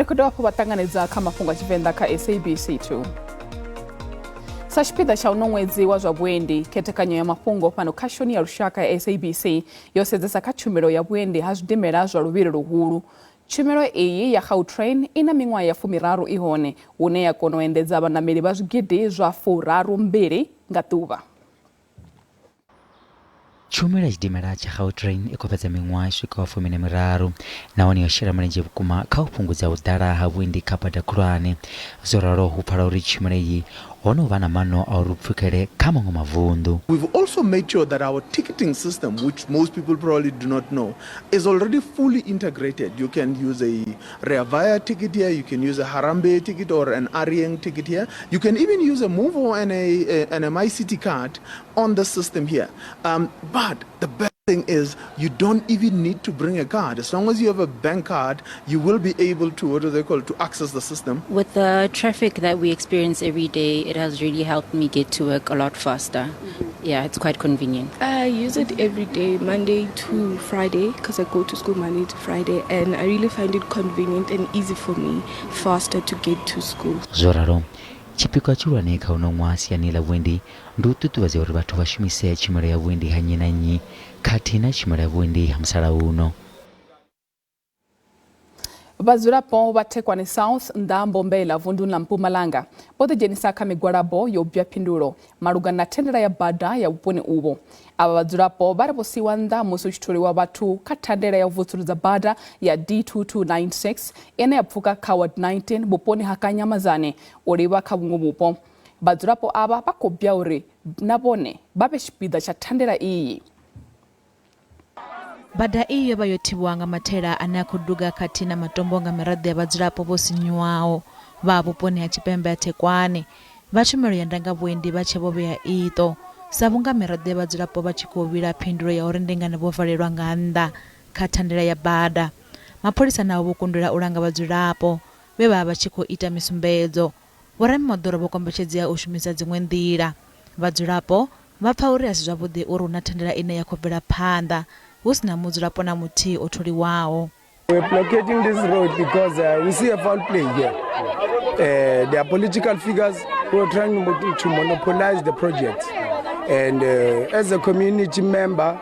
Ri khou dovha hafhu vha ṱanganedza kha mafhungo a Tshivenḓa kha SABC 2. Sa tshipiḓa tsha uno ṅwedzi wa zwa vhuendi, khethekanyo ya mafhungo fhano khashoni ya lushaka ya SABC yo sedzesa kha tshumelo ya vhuendi ha zwidimela zwa luvhilo luhulu. Tshumelo iyi ya Gautrain i na miṅwaha ya fumiraru i hone, hune ya kona u endedza vhanameli vha zwigidi zwa furaru mbili nga ḓuvha. Tshumelo ya tshidimela tsha Gautrain i khou fhedza miṅwaha i swikaho fumi na miraru nahone yo shela mulenzhe vhukuma kha u fhungudza u ḓala ha vhuendi kha bada khulwane. Zwo ralo hu pfala uri tshumelo iyi ho no vha na maano a uri u pfukele kha maṅwe mavunḓu. We've also made sure that our ticketing system, which most people probably do not know, is already fully integrated. You can use a Rea Vaya ticket here, you can use a Harambee ticket or an Arieng ticket here. You can even use a Movo and a MyCity card on the system here. But the best thing is you don't even need to bring a card. As long as you have a bank card, you will be able to, what do they call it, to access the system. With the traffic that we experience every day, it has really helped me get to work a lot faster. Yeah, it's quite convenient. I use it every day, Monday to Friday, because I go to school Monday to Friday, and I really find it convenient and easy for me, faster to get to school. Zwo ralo, tshipikwa tshihulwane kha uno ṅwaha siani ḽa vhuendi ndi u ṱuṱuwedza uri vhathu vha shumise tshumelo ya vhuendi ha nnyi na nnyi khathihi na tshumelo ya vhuendi ha musalauno. Vhadzulapo vha Thekwane South nnḓa ha Mbombela vunduni ḽa Mpumalanga vho ḓidzhenisa kha migwalabo yo bya phindulo malugana na thandela ya bada ya vhuponi uvho. Avha vhadzulapo vha ri vho siiwa nnḓa musi hu tshi tholiwa vhathu kha thandela ya u vusuludza bada ya D2296 ine ya pfuka kha Ward 19 vhuponi ha Kanyamazane u livha kha vhuṅwe vhupo. Vhadzulapo avha vha khou bya uri na vhone vha vhe tshipiḓa tsha thandela iyi. Bada iyi yo vha yo thivhiwa nga mathaela ane a khou duga khathihi na matombo nga miraḓo ya vhadzulapo vho sinyuwaho vha vhuponi ha tshipembe ha Thekwane. Vha tshumelo ya ndangavhuendi vha tshe vho vhea iṱo sa vhunga miraḓo ya vhadzulapo vha tshi khou vhila phindulo ya uri ndi ngani vho valelwa nga nnḓa kha thandela ya bada. Mapholisa nao vho kundelwa u langa vhadzulapo vhe vha vha vha tshi khou ita misumbedzo. Vhoramimoḓoro vho kombetshedzea u shumisa dziṅwe nḓila. Vhadzulapo vha pfa uri a si zwavhuḓi uri hu na thandela ine ya khou bvela phanḓa hu si na mudzulapo na muthihi o tholiwaho. We're blockading this road because we see a foul play here. There are political figures who are trying to monopolize the project. And as a community member,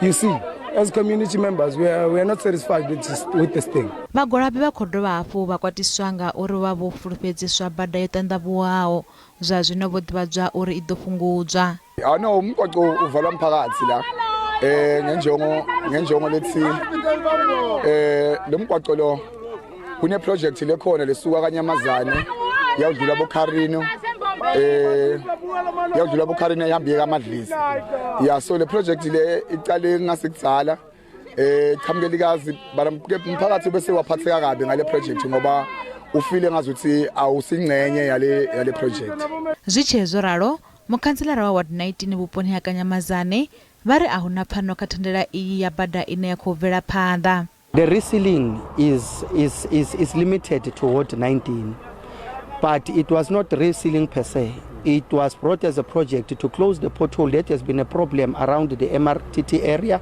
you see, as community members, we are not satisfied with this thing. Vhagwalabi vha khou dovha hafhu vha kwatiswa nga uri vha vho fulufhedziswa bada yo ṱanḓavhuwaho. Zwa zwino vho ḓivhadzwa uri i ḓo fhungudzwa. No, umgwaqo uvalwa mphakathi la. Ngenjongo lethi lo mgwaqo lo kune project lekhona lesuka kaNyamazane yawudlula boKharino yawudlula boKharino ihamba iye kaMadlisi. Yeah, so le project le iqale ngasikudzala qhamukelikazi mphakathi bese waphatheka kabi ngale project ngoba ufile ngazuthi awusingcenye yale project. Zwi tshe zwo ralo, mukhantselara wa Ward 19 vhuponi ha Kanyamazane vha ri a hu na pfano kha thandela iyi ya bada ine ya khou bvela phanḓa. The resealing is limited to Ward 19, but it was not resealing per se. It was brought as a project to close the pothole that has been a problem around the MRTT area,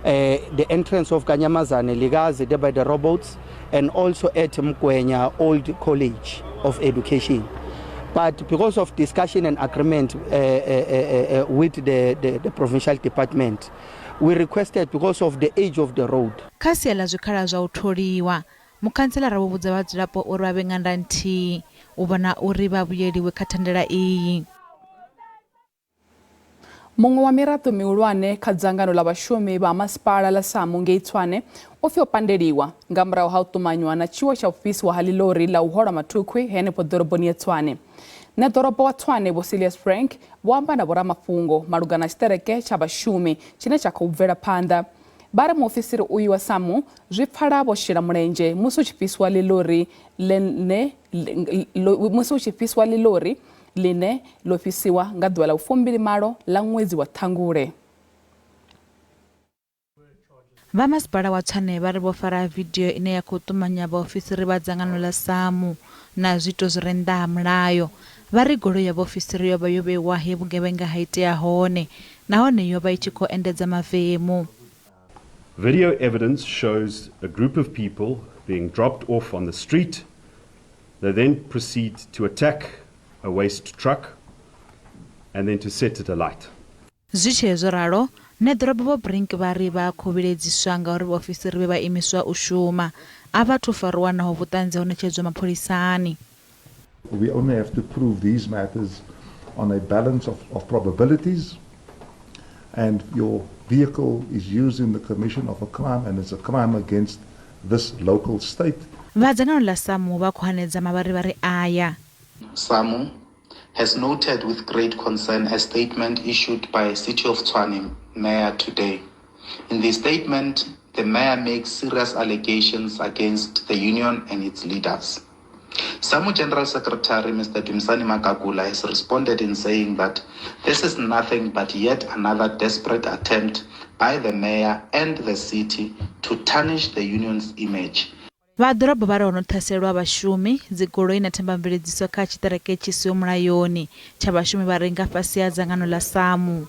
the entrance of Kanyamazane, Ligazi, there by the robots, and also at Mkwenya Old College of Education. But because of discussion and agreement with the provincial department, we requested, because of the age of the road. Kha sia ḽa zwikhala zwa u tholiwa, mukhantselara vho vhudza vhadzulapo uri vha vhe ṅanda nthihi u vhona uri vha vhuyeliwe kha thandela iyi. Muṅwe wa miraḓo mihulwane kha dzangano ḽa vhashumi vha masipala ḽa SAMU ngei Tshwane o pfi o pandeliwa nga murahu ha u ṱumanywa na tshiwo tsha u fhisiwa ha ḽiḽori ḽa u hola mathukhwi henefho ḓoroboni ya Tshwane. Ṋeḓorobo wa Tshwane Vho Cilliers Frank vho amba na vhoramafhungo malugana na tshiṱereke tsha vhashumi tshine tsha khou bvela phanḓa. Vha ri muofisiri uyu wa SAMU zwi pfala vho shela mulenzhe musi hu tshi fhisiwa ḽiḽori ḽene musi hu tshi fhisiwa ḽiḽori ḽine ḽo fhisiwa nga ḓuvha ḽa vhufumbili-malo ḽa ṅwedzi wa Ṱhangule. Vha masipala wa Tshwane vha ri vho fara vidio ine ya khou ṱumanya vhaofisiri vha dzangano ḽa SAMU na zwiito zwi re nnḓa ha mulayo. Vha ri goloi ya vhaofisiri yo vha yo vheiwa he vhugevhenga ha itea hone nahone yo vha i tshi khou endedza mavemu. Video evidence shows a group of people being dropped off on the street. They then proceed to attack a waste truck and then to set it alight. Zwi tshee zwo ralo, Ṋeḓorobo Vho Brink vha ri vha khou vhilaedziswa ngauri vhaofisiri vhe vha imiswa u shuma a vha athu fariwa naho vhuṱanzi ho ṋetshedzwa mapholisani. We only have to prove these matters on a balance of, of probabilities and your vehicle is used in the commission of a crime and it's a crime against this local state. Vha dzangano ḽa SAMWU vha khou hanedza mavharivhari aya. SAMWU has noted with great concern a statement issued by City of Tshwane Mayor today. In the statement, the mayor makes serious allegations against the union and its leaders. SAMWU General Secretary Mr. Dumisani Magagula has responded in saying that this is nothing but yet another desperate attempt by the mayor and the city to tarnish the union's image. Vha ḓorobo vha ri ho no ṱhaselwa vhashumi, dzigoloi na thembamveledziso kha tshiṱereke tshi siho mulayoni tsha vhashumi vha re nga fhasi ha dzangano ḽa SAMWU.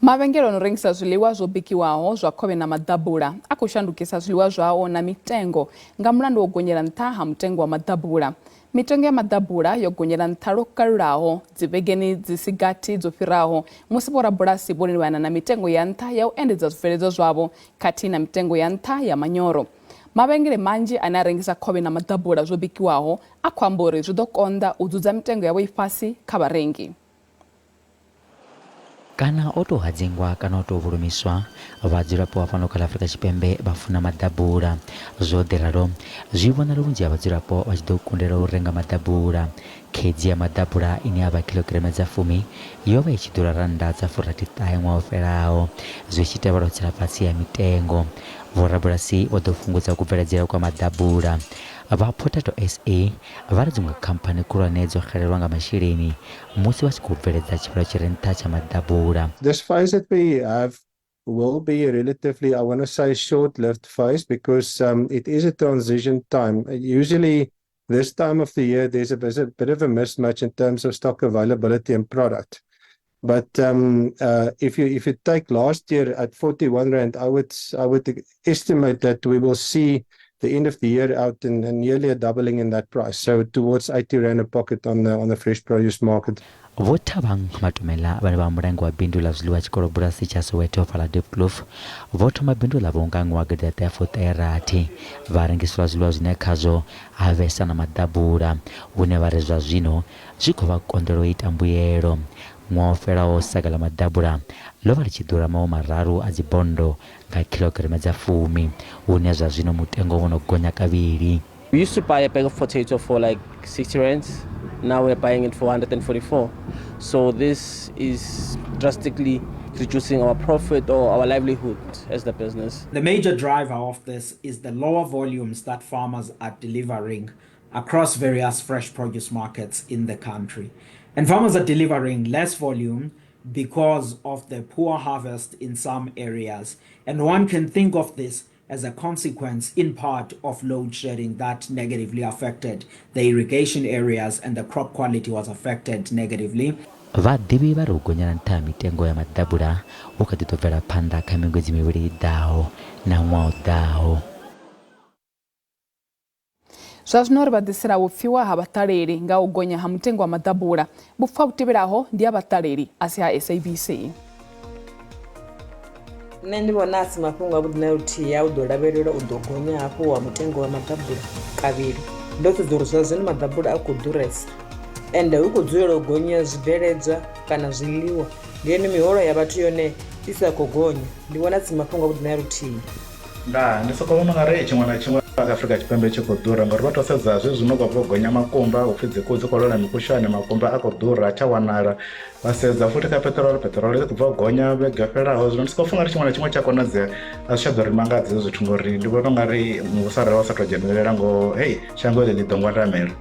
Mavhengele o no rengisa zwiḽiwa zwo bikiwaho zwa khovhe na maḓabula a khou shandukisa zwiḽiwa zwao na mitengo nga mulandu wa u gonyela nṱha ha mutengo wa maḓabula. Mitengo ya maḓabula yo gonyela nṱha lwo kalulaho dzivhegeni dzi si gathi dzo fhiraho musi vhorabulasi vho livhana na mitengo ya nṱha ya u endedza zwibveledzwa zwavho khathihi na mitengo ya nṱha ya manyoro. Mavhengele manzhi ane a rengisa khovhe na maḓabula zwo bikiwaho a khou amba uri zwi ḓo konḓa u dzudza mitengo yavho i fhasi kha vharengi. Kana o tou hadzingwa kana o tou vhulumiswa, vhadzulapo vha fhano kha ḽa Afrika Tshipembe vha funa maḓabula. Zwo ḓi ralo, zwi vhonala vhunzhi ha vhadzulapo vha tshi ḓo kundelwa u renga maḓabula. Khedzi ya maḓabula ine ya vha khilogireme dza fumi yo vha i tshi ḓura rannda dza furathi-ṱahe ṅwaha wo fhelaho, zwi tshi tevhelwa u tsela fhasi ha mitengo. Vhorabulasi vho ḓo fhungudza kubveledzele kwa maḓabula. Vha Potato SA vha ri dziṅwe khamphani khulwane dzo xelelwa nga masheleni musi vha tshi khou bveledza tshivhalo tshi re nṱha tsha maḓabula. This phase that we have will be a relatively, I want to say, short-lived phase because it is a transition time. Usually this time of the year, there's a bit of a mismatch in terms of stock availability and product. But if you take last year at 41 rand, I would estimate that we will see the end of the year out and nearly a doubling in that price, so towards 80 rand a pocket on the fresh produce market. Vho Thabang Matomela vhane vha mulangi wa bindu ḽa zwiḽiwa tshikolobulasi tsha Soweto fhaḽa Diepkloof vho thoma bindu ḽavho nga ṅwaha 1996 vha rengiselwa zwiḽiwa zwine khazwo ha vhesa na maḓabula hune vha ri zwa zwino zwi khou vha konḓela u ita mbuyelo. Ṅwaha wo fhelaho saga ḽa maḓabula ḽo vha ḽi tshi ḓura mawo mararu a dzibondo nga khilogireme dza fumi, hune zwa zwino mutengo wo no gonya kavhili. We used to buy a bag of potato for like 60 rands. Now we're buying it for 144. So this is drastically reducing our profit or our livelihood as the business. The major driver of this is the lower volumes that farmers are delivering across various fresh produce markets in the country. And farmers are delivering less volume because of the poor harvest in some areas. And one can think of this as a consequence in part of load shedding that negatively affected the irrigation areas and the crop quality was affected negatively. Vhaḓivhi vha ri u gonyela nṱha ha mitengo ya maḓabula hu kha ḓi ḓo bvela phanḓa kha miṅwedzi mivhili i ḓaho na ṅwaha u ḓaho. Zwa zwino ri vha ḓisela vhupfiwa ha vhaṱaleli nga u gonya ha mutengo wa maḓabula. Vhupfiwa vhu tevhelaho ndi ha vhaṱaleli a si ha SABC. Nṋe ndi vhona a si mafhungo avhuḓi na luthihi a u ḓo lavhelelwa u ḓo gonya hafhu wa mutengo wa maḓabula kavhili. Ndo sedza uri zwa zwino maḓabula a khou ḓuresa ende hu khou dzulela u gonya zwibveledzwa kana zwiḽiwa ngeno miholo ya vhathu yone i sa khou gonya. Ndi vhona a si mafhungo avhuḓi na luthihi. Ndaa ndi soko vhona ungari tshiṅwe na tshiṅwe Afrika Tshipembe tshi khou ḓura ngauri vha to sedza zwezwi zwino khou bva u gonya makumba upfhi dzi khuhu dzi khou lwala mikushwane makumba a khou ḓura ha tsha wanala vha sedza futhi kha peṱirolo peṱirolo i khou bva u gonya vhege yo fhelaho zwino ndi soko pfha ungari tshiṅwe na tshiṅwe tshi a konadzea a zwi tsha ḓo ri mangadza hezwo zwithu ngori ndi vhona ungari muvhuso arali wa sa tou dzhenelela ngoho hei shango heḽi ḽi ḓo ngwadamela.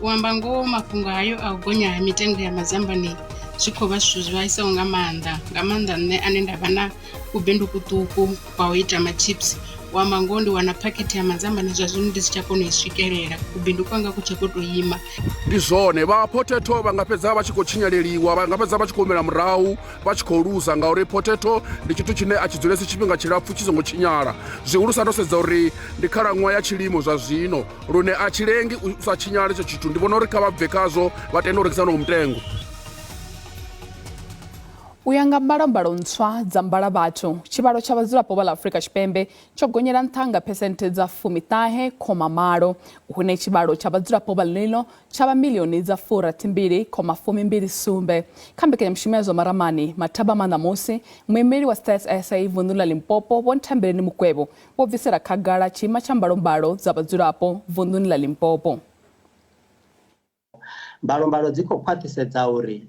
U amba ngoho mafhungo hayo a u gonya ha mitengo ya mazambani zwi khou vha zwithu zwi vhaisaho nga maanḓa nga maanḓa nṋe ane nda vha na kubindu kuṱuku kwa u ita machips. U amba ngoho ndi wana phakhethe ya mazambani zwa zwino ndi si tsha kona u i swikelela, kubindu kwanga ku tshe kwo tou ima. Ndi zwone, vha potato vha nga fhedza vha tshi khou tshinyaleliwa, vha nga fhedza vha tshi khou humela murahu vha tshi khou luza ngauri potato ndi tshithu tshine a tshi dzulesi tshifhinga tshilapfu tshi songo tshinyala, zwihulusa ndo sedza uri ndi khalaṅwaha ya tshilimo zwa zwino lune a tshi lengi u sa tshinyala itsho tshithu. Ndi vhona uri kha vha bve khazwo vha tende u rengisa honoho mutengo. U ya nga mbalombalo ntswa dza mbalavhathu, tshivhalo tsha vhadzulapo vha ḽa Afrika Tshipembe tsho gonyela nṱha nga phesenthe dza 98, hune tshivhalo tsha vhadzulapo vha ḽino tsha vha miḽioni dza 62.27. Kha mbekanyamushumo ya zwa maramani mathabama ṋamusi, muimeli wa Stats SA vunḓuni ḽa Limpopo Vho Nthambeleni Mukwevho vho bvisela khagala tshiima tsha mbalombalo dza vhadzulapo vunḓuni ḽa Limpopo. Mbalombalo dzi khou khwaṱhisedza uri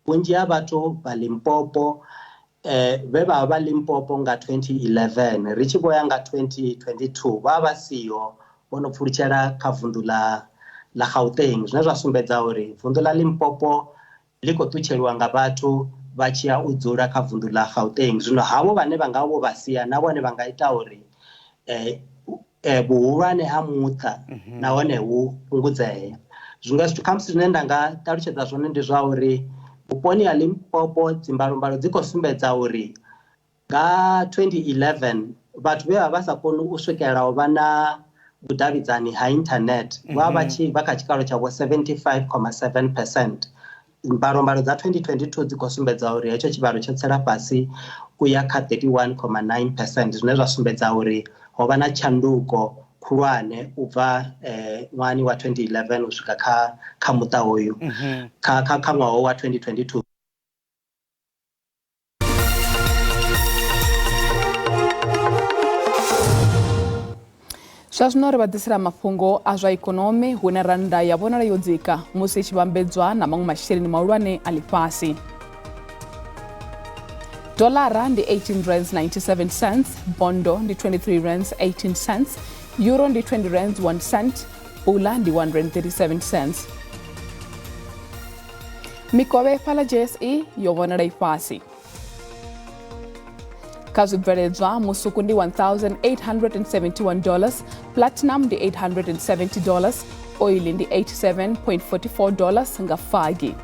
vhunzhi ha vhathu vha Limpopo vhe vha vha Limpopo nga 2011 ri tshi vho ya nga 2022 vha vha siho, vho no pfulutshela kha vunḓu ḽa ḽa Gauteng, zwine zwa sumbedza uri vunḓu ḽa Limpopo ḽi khou ṱutsheliwa nga vhathu vha tshi ya u dzula kha vunḓu ḽa Gauteng. Zwino havho vhane vha nga vho vha sia na vhone vha nga ita uri vhuhulwane ha muṱa nahone hu fhungudzee. Zwiṅwe zwithu khamusi zwine nda nga ṱalutshedza zwone ndi zwa uri vhuponi ha Limpopo dzimbalombalo dzi khou sumbedza uri nga 2011 vhathu vhe vha vha sa koni u swikelela u vha na vhudavhidzani ha internet vha vha tshi vha kha tshikalo tsha vho 75.7 percent. Mbalombalo dza 2022 dzi khou sumbedza uri hetsho tshivhalo tsho tsela fhasi u ya kha 31.9 percent, zwine zwa sumbedza uri ho vha na tshanduko khulwane u bva ṅwahani wa 2011 u swika kha kha muṱa hoyu kha kha kha ṅwaha wa 2022. Zwa zwino ri vha ḓisela mafhungo a zwa ikonomi hune rannda ya vhonala yo dzika musi i tshi vhambedzwa na maṅwe masheleni mahulwane a ḽifhasi. Dolara ndi 18 rands 97 cents, bondo ndi 23 rands 18 cents, euro ndi 20 rands 1 cent, pula ndi 1 rand 37 cents. Mikovhe fhaḽa JSE yo vhonala i fhasi. Kha zwibveledzwa musuku ndi $1,871 dollars, platinum ndi $870 dollars, oili ndi $87.44 dollars nga fagi.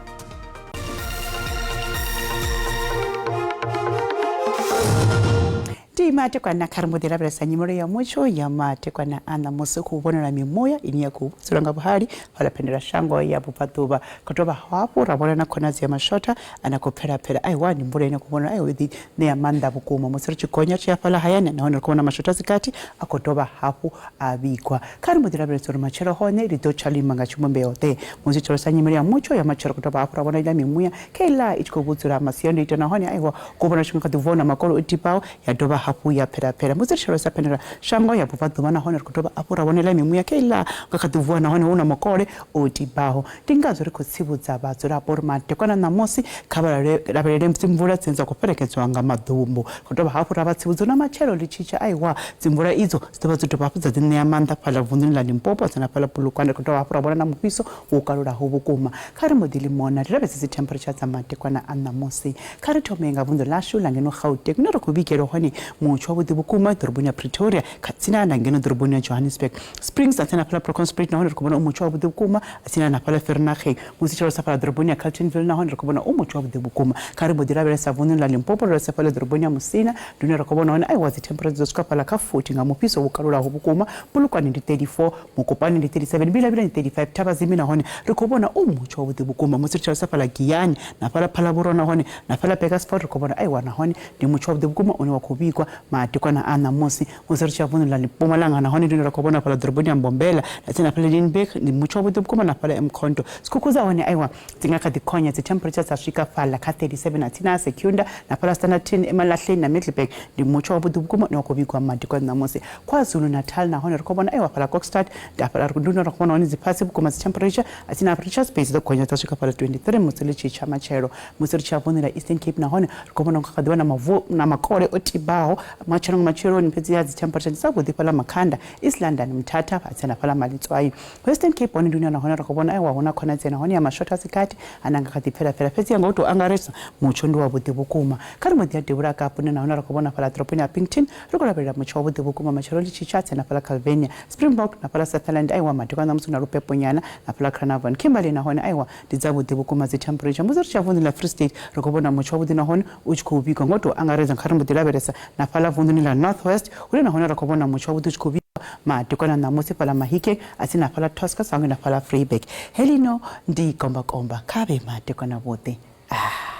Ndi matekwana kha ri mbo ḓi lavhelesa nyimelo ya mutsho ya matekwana a ṋamusi khou vhonala mimuya ine ya khou vhudzula nga vhuhali fhaḽa phendela shango ya vhubvaḓuvha. Khou dovha hafhu ra vhona na khonadzeo ya mashotha ane a khou pfela-pfela aiwa ndi mvula ine ya khou vhonala aiwa yo ḓi ṋea maanḓa vhukuma musi ri tshi gonya ri tshi ya fhaḽa hayani nahone ri khou vhona mashotha a si gathi a khou dovha hafhu a vhigwa. Kha ri mbo ḓi lavhelesa uri matshelo hone ḽi ḓo tsha lima nga tshivhumbeo ḓe. Musi tshi lavhelesa nyimele ya mutsho ya matshelo ri khou dovha hafhu ra vhona iḽa mimuya kheiḽa i tshi khou vhudzula masiandoitwa nahone aiwa Ku vhona tshi nga kha ḓi bvaho na makolo o tibaho ya dovha hafhu ya phelapela. Musi ri tshi lavhelesa phendela shango ya vhubvaḓuvha nahone ri khou dovha hafhu ra vhona iḽa mimuya kheiḽa nga kha ḓi vuwa nahone hu na makole o tibaho. Ndi ngazwo ri khou tsivhudza vhadzulapo uri madekwana ṋamusi kha vha lavhelele dzimvula dzine dza khou fhelekedzwa nga maḓumbu. Ri khou dovha hafhu ra vha tsivhudza uri na matshelo ḽi tshi tsha aiwa dzimvula idzo dzi ḓo vha dzo dovha hafhu dza ḓi ṋea maanḓa fhaḽa vunḓuni ḽa Limpopo na fhaḽa Polokwane. Ri khou dovha hafhu ra vhona na mufhiso wo kalulaho vhukuma. Kha ri mbo ḓi ḽi mona ri lavhelese dzi temperature dza madekwana a ṋamusi. Kha ri thome nga vunḓu ḽashu ḽa ngeno Gauteng hune ra khou vhigelwa hone mutsho wavhuḓi vhukuma ḓoroboni ya Pretoria khathihi na ngeno ḓoroboni ya Johannesburg. Springs a tsini na fhaḽa Bronkhorstspruit nahone ri khou vhona u mutsho wavhuḓi vhukuma a tsini na fhaḽa Vereeniging. Musi tshi lavhelesa fhaḽa ḓoroboni ya Carltonville nahone ri khou vhona u mutsho wavhuḓi vhukuma. Kha ri mbo ḓi lavhelesa vunḓuni ḽa Limpopo ri lavhelesa fhaḽa ḓoroboni ya Musina ndi hune ra khou vhona hone aiwa dzi temperature dzo swika fhaḽa kha 40 nga mufhiso wo kalulaho vhukuma. Polokwane ndi 34, Mokopane ndi 37, Mbilabila ndi 35, Thabazimbi nahone ri khou vhona u mutsho wavhuḓi vhukuma musi ri tshi lavhelesa fhaḽa Giyani na fhaḽa Phalaborwa nahone na fhaḽa Burgersfort ri khou vhona aiwa nahone ndi mutsho wavhuḓi vhukuma une wa khou vhigwa madekwana a ṋamusi. Musi ri tshi ya vunḓuni ḽa Mpumalanga nahone ndi hune ra khou vhona fhaḽa ḓoroboni ya Mbombela na tsini na fhaḽa Lydenburg ndi mutsho wavhuḓi vhukuma na fhaḽa eMkhonto. Zwikhukhu dza hone aiwa dzi nga kha ḓi khonya dzi temperature dza swika fhaḽa kha 37 na tsini ha Secunda na fhaḽa Standerton, Emalahleni na Middelburg ndi mutsho wavhuḓi vhukuma une wa khou vhigwa madekwana ṋamusi. KwaZulu-Natal nahone ri khou vhona aiwa fhaḽa Kokstad ndi hafhaḽa ndi hune ra khou vhona hone dzi fhasi vhukuma dzi temperature a tsini ha Richards Bay dzi ḓo gonya dza swika fhaḽa 23 musi ḽi tshi tsha matshelo. Musi ri tshi ya vunḓuni ḽa Eastern Cape nahone ri khou vhona u nga kha ḓi vha na mavu na makole o tibaho. Matshelo nga matsheloni fhedziha dzi temperature ndi dzavhuḓi fhaḽa Makhanda, East London, Mthatha fhasi na fhaḽa Malitswai. Western Cape hone ndi hune nahone ra khou vhona aiwa hu na khonadzeo nahone ya mashotha a si gathi ane a nga kha ḓi pfela fhela fhedziha nga u tou angaredza mutsho ndi wavhuḓi vhukuma. Kha ri mbo ḓi ya Devhula Kapa hune nahone ra khou vhona fhaḽa ḓoroboni ya Upington ri khou lavhelela mutsho wavhuḓi vhukuma matshelo ndi tshitshatsi na fhaḽa Calvinia, Springbok na fhaḽa Sutherland aiwa madekwana ṋamusi hu na luphepo nyana na fhaḽa Carnarvon. Kimberley nahone aiwa ndi dzavhuḓi vhukuma dzi temperature. Musi ri tshi ya vunḓuni ḽa Free State ri khou vhona mutsho wavhuḓi nahone u tshi khou vhigwa nga u tou angaredza kha ri mbo ḓi lavhelesa na fhaḽa vunḓuni ḽa North West hune nahone ra khou vhona mutsho wavhuḓi u tshi khou vhigwa madekwana ṋamusi fhaḽa Mahikeng a tsini na fhaḽa Tosca hangei na fhaḽa Vryburg. Heḽino ndi kombakomba kha vhe madekwana vhuḓi. Ah.